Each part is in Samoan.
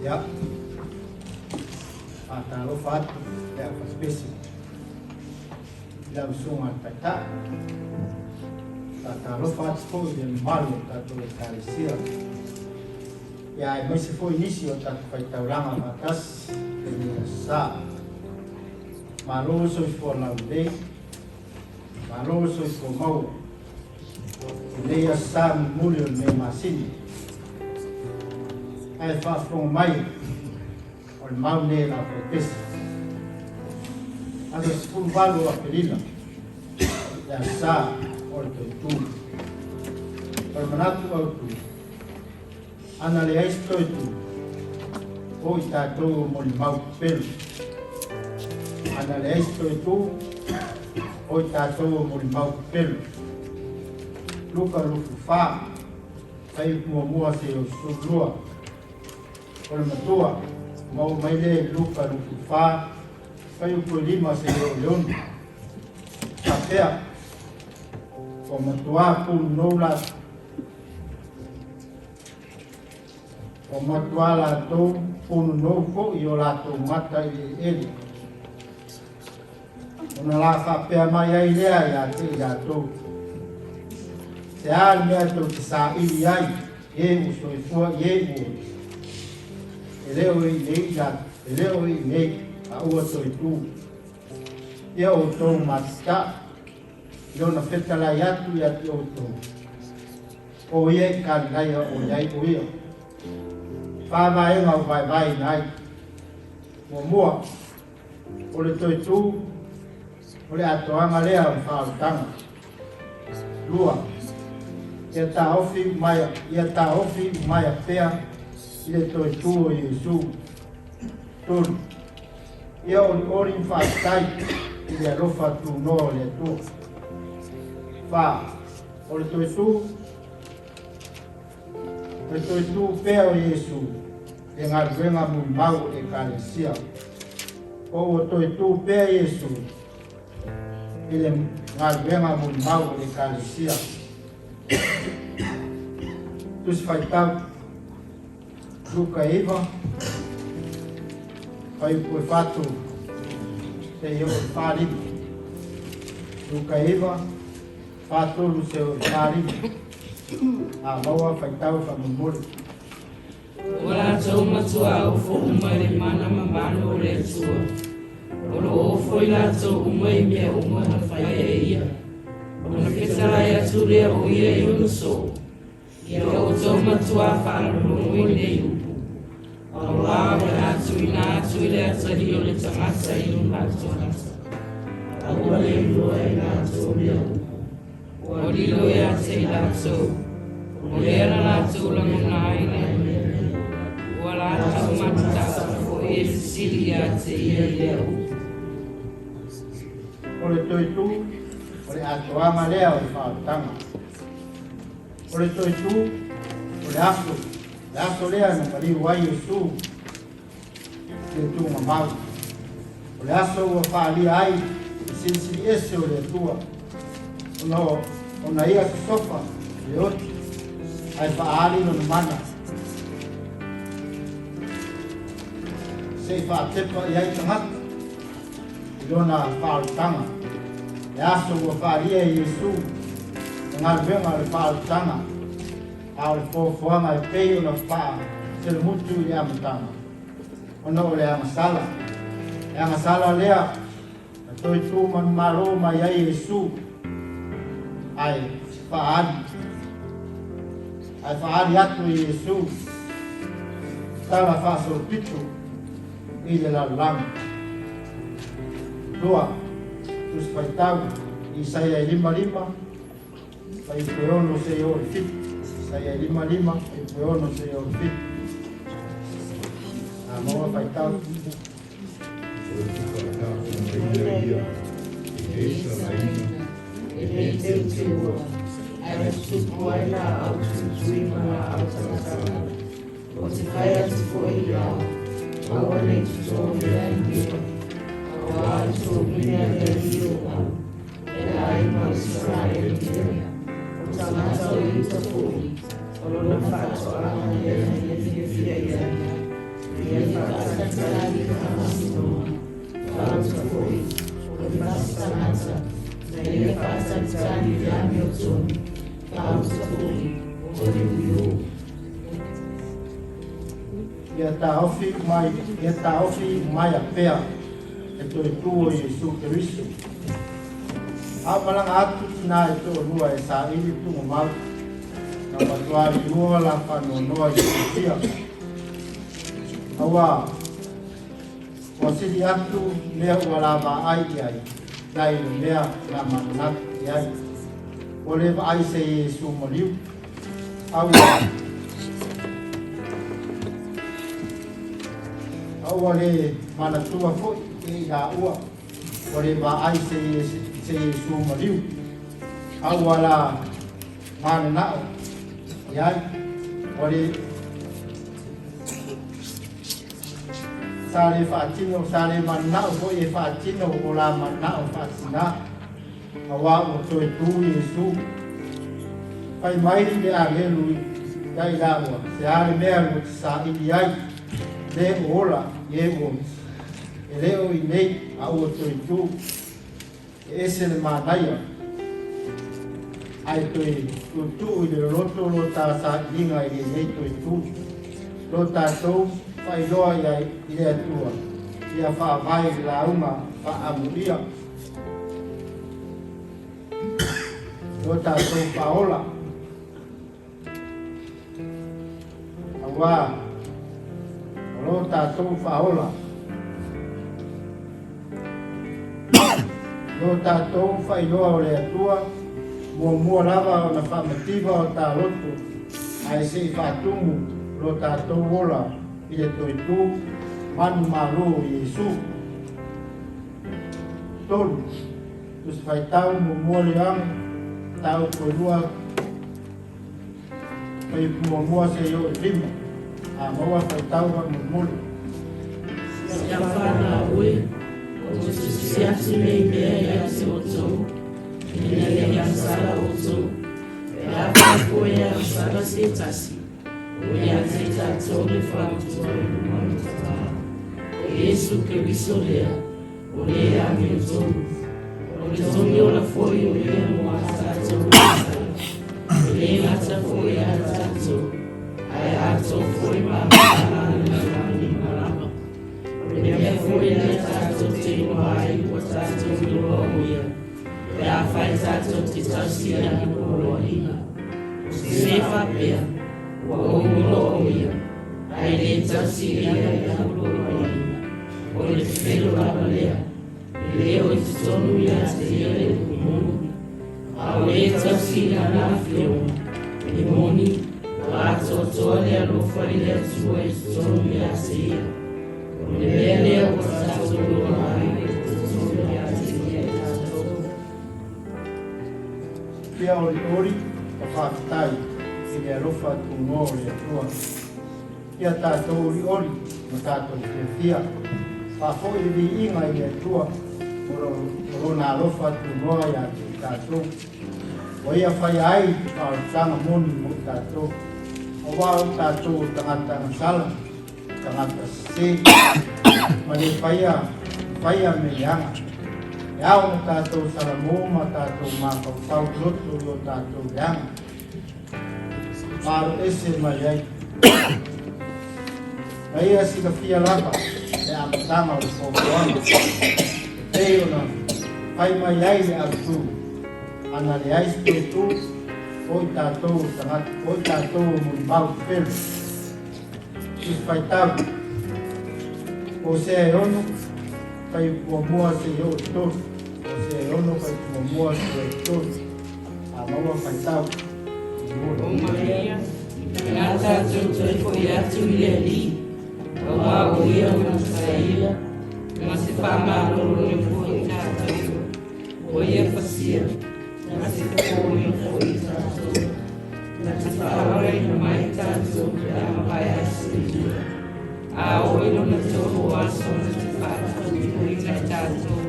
Ia, faatalofa atu le aufasepese i lau Susuga i le Taitai. Faatalofa atu foi i le mamalu o tatou Ekalesia, ia aemaise foi nisi o tatou faitaulaga faatasi i lenei aso Sa. Malo le soifua laulelei, malo le soifua maua i lenei aso Sa mulimuli o lenei masina. Ae faafofoga mai o le mau nei e le aufaipese. Aso 18 o Aperila, le aso Sa o le toe tu. O le manatu autu, ana leai se toe tu, o i tatou o molimau pepelo. Ana leai se toe tu, o i tatou o molimau pepelo. Luka 24, fuaiupu muamua seia oo i le 12. O le matua, maua mai lea i Luka 24, fuaiupu e 5 seia oo i le 6. Faapea, ua matuā punonou la ua matuā latou punonou foi o latou mata i le eleele. Ona la faapea mai ai lea ia te i latou, Se a le mea tou te saili ai i e ua soifua i e ua oti? E le o i inei la, e le o i inei, a ua toe tu. Ia outou matata i lona fetalai atu ia te outou, o ia i Kalilaia o i ai o ia. Fa vaega o vaevaeina ai. Muamua, o le toe tu, o le atoaga lea o le faaolataga. Lua, ia taofi umaea, ia taofi umaea pea i le toe tu o Iesu. Tolu, ia olioli ma faafetai i le alofa tunoa o le Atua. Fa, o le toe tu, o le toe tu pea o Iesu le galuega mulimau o le Ekalesia. Po ua toe tu pea Iesu i le galuega mulimau o le Ekalesia. Tusi Faitau, Luka 9, fuaiupu e 43 seia oo i le 45. Luka 9, 43 seia oo i le 45. A maua faitau faamolemole. Ua latou matuā ofo uma i le mana mamalu o le Atua. O lo o ofo i latou uma i mea uma na faia e ia. Ona fetalai atu lea o ia i ona soo, Ia outou matuā faalogologo i nei upu, Auā o le a tuuina atu i le atalii o le tagata i o latou mata, a ua le iloa e latou lea upu, ua lilo ia te i latou, o lea na latou lagona ai lea mea, ua latou matatau foi e fesili ia te ia i lea upu. O le toe tu, o le atoaga lea o le faaolataga. O le toe tu, o le aso, le aso lea na maliu ai Iesu i le tuugamau. O le aso ua faaalia ai le silisili ese o le Atua, ona ona ia sosofa le oti ae faaali lona mana. Se i faatepa i ai tagata i lona faaolataga. Le aso ua faaalia e Iesu le galuega o le faaolataga, a o le foafoaga e pei ona faaselemutu i le amataga, ona o le agasala. Le agasala lea na toe tu manumalo mai ai Iesu, ae faaali ae faaali atu e Iesu tala faasolopito i le lalolagi. Lua, Tusi Faitau, Isaia e 55, fuaiupu e 6 seia oo i le 7. Isaia e 55, fuaiupu e 6 seia oo i le 7. A maua faitau. E le teuteua, ae tutupu ai laau tuitui ma laau tagatagata. Ou te fai atu foi i au, aua ne i totogia ai mea, auā le togiga i le alii o au, e le aiga o Isaraelu lea, o tagata o Iuta foi, o lona faatoaga lea na ia fiafia i ai. Ia faatalitali i le faamasinoga, faaauta foi, o le fasi tagata, na ia faatalitali i le amiotonu, faaauta foi, o le uiō. Ia taofi mai, ia taofi iumaea pea le toe tu o Iesu Keriso. A o malaga atu tinā e toalua e saili tuugamau, na matuā liua la faanoanoa i le fiafia. Auā, ua sili atu mea ua la vaai i ai, nai le mea na mananatu i ai. Ua le vaai se Iesu maliu, a ua a ua le manatua foi e i laua, ua le vaai se se Iesu maliu, a ua la mananao i ai, ua le sa le faatino, sa le mananao foi e faatino o la mananao faatinā, auā ua toe tu Iesu. Fai mai le agelu ia i laua, se a le mea lua te saili ai, le o ola i e ua misi. E le o i nei, a ua toe tu. E ese le manaia, ae toe tuutuu i le loloto lo ta sailiga i lenei toe tu, lo tatou faailoa ia i le Atua, ia faavae i le lauga faaamulia. Lo tatou faaola, auā o lo tatou faaola, lo tatou faailoa o le Atua, muamua lava ona faamativa o ta loto, ae se i faatumu lo tatou ola i le toe tu manumalo o Iesu. Tolu, Tusi Faitau Muamua le Ioane, Mataupu e lua, Fuaiupu muamua seia oo i le lima. A maua faitau faamolemole. Si a fanau e, ou te tusi atu nei mea ia te outou, ina ia agasala outou. Pe afai foi e agasala se tasi, ua ia te tatou le faamutua i luma o le Tama, o Iesu Keriso lea, o le amiotonu. O le togi ola foi o ia mo a tatou agasala, e le gata foi ia tatou, ae atoa foi ma agasala a le lalolagi uma lava. O le mea foi lea tatou te iloa ai ua tatou iloa o ia, pe afai tatou te tausi i ana poloaiga. O se faapea, ua ou iloa o ia, ae le tausi e ia i ana poloaiga, o le felo lava lea, e le o i totonu ia te ia le upu moni. A o le tausi i lana afioga, e moni, ua atoatoa le alofa i le Atua i totonu ia te ia. O le mea lea ua tatou iloa ai i totonu ia te ia i tatou. Ia olioli ma faafetai i le alofa tunoa o le Atua. Ia tatou olioli ma tatou fiafia. Faafoi le viiga i le Atua mo Lona alofa tunoa ia te i tatou. Ua Ia faia ai te faaolataga moni mo i tatou, auā o i tatou o tagata agasala, tagata sese, ma le faia, faia mea leaga. E ao ona tatou salamo ma tatou mafaufau loto i o tatou leaga. Malo ese mai ai. Na ia silafia lava le amataga o le foafoaga, e pei ona fai mai ai le autu, ana leai se toe tu, o i tatou o tagata, o i tatou o molimau felo. Tusi Faitau, Hosea e ono, fuaiupu muamua seia oo i le tolu. Hosea e ono, fuaiupu muamua seia oo i le tolu. A maua faitau. O Maria, na tatou toe foi atu i le Alii, auā o ia o Mataia, ma se faamaloloina foi i tatou, ua ia fasia, na te fofōina foi i tatou, na te faaolaina mai tatou pe a mavae aso e lua. A oo i lona tolu o aso na te faatautoina i tatou,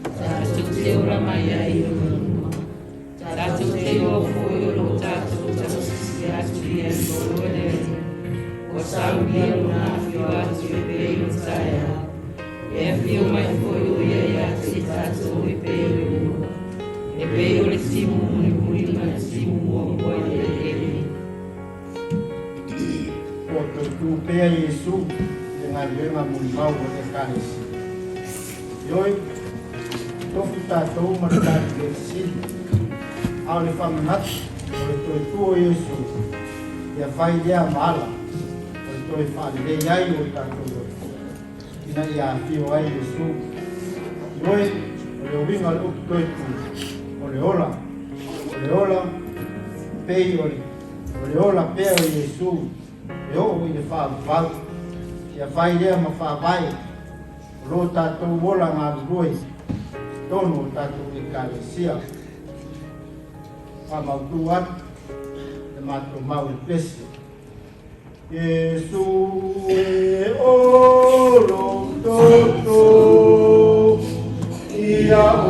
tatou te ola mai ai i lona luma. Tatou te iloa foi o lo o tatou tausisi atu i ai i le Alii, ua saunia lona afio atu i timu mulimuli ma le timu muamua i le eleele. Ua toe tu pea Iesu i le galuega molimau a le Ekalesia. Ioe, tofu tatou ma le tatou fesili, a o le faamanatu o le toe tu o Iesu, ia fai lea ma ala o le toe faalelei ai o tatou loto, ina ia afio ai Iesu. Ioe, o le uiga o le upu toe tu, o le ola, o le ola pei o le ola pea o Iesu e oo i le faavavau, ia fai lea ma faavae o lo tatou ola galulue totonu o tatou Ekalesia. Faamautu atu le matou mau i le pese. Iesu e o lou toto ia o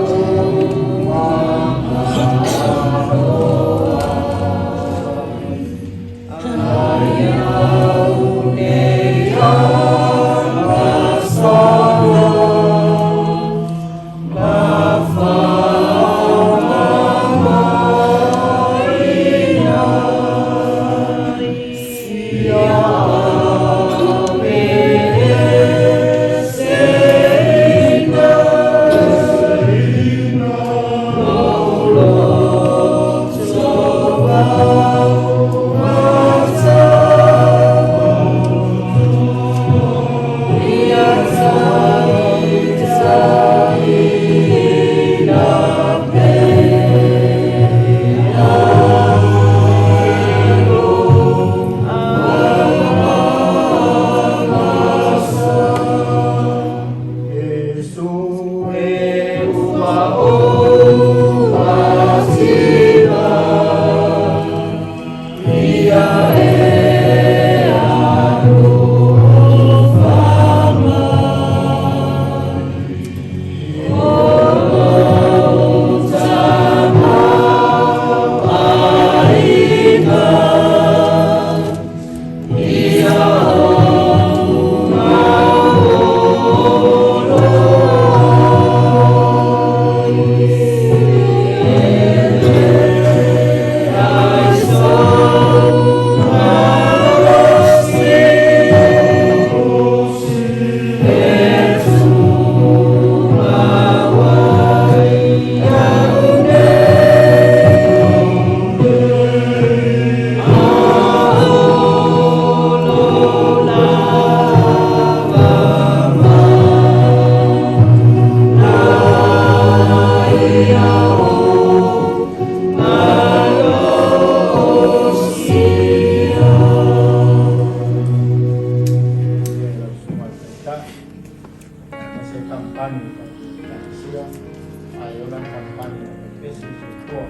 Iesu e ua o masina, ia e alofa mai. O lou tamaoaiga, ia ou maolo ai. E leai sou malosi, e tumau ai iaʻu nei. A o lou lava mana ia ou malosia. Lau susuga i le Taitai, ma se kampani o tatou Ekalesia, ae ola le kampani a pepesi soifua.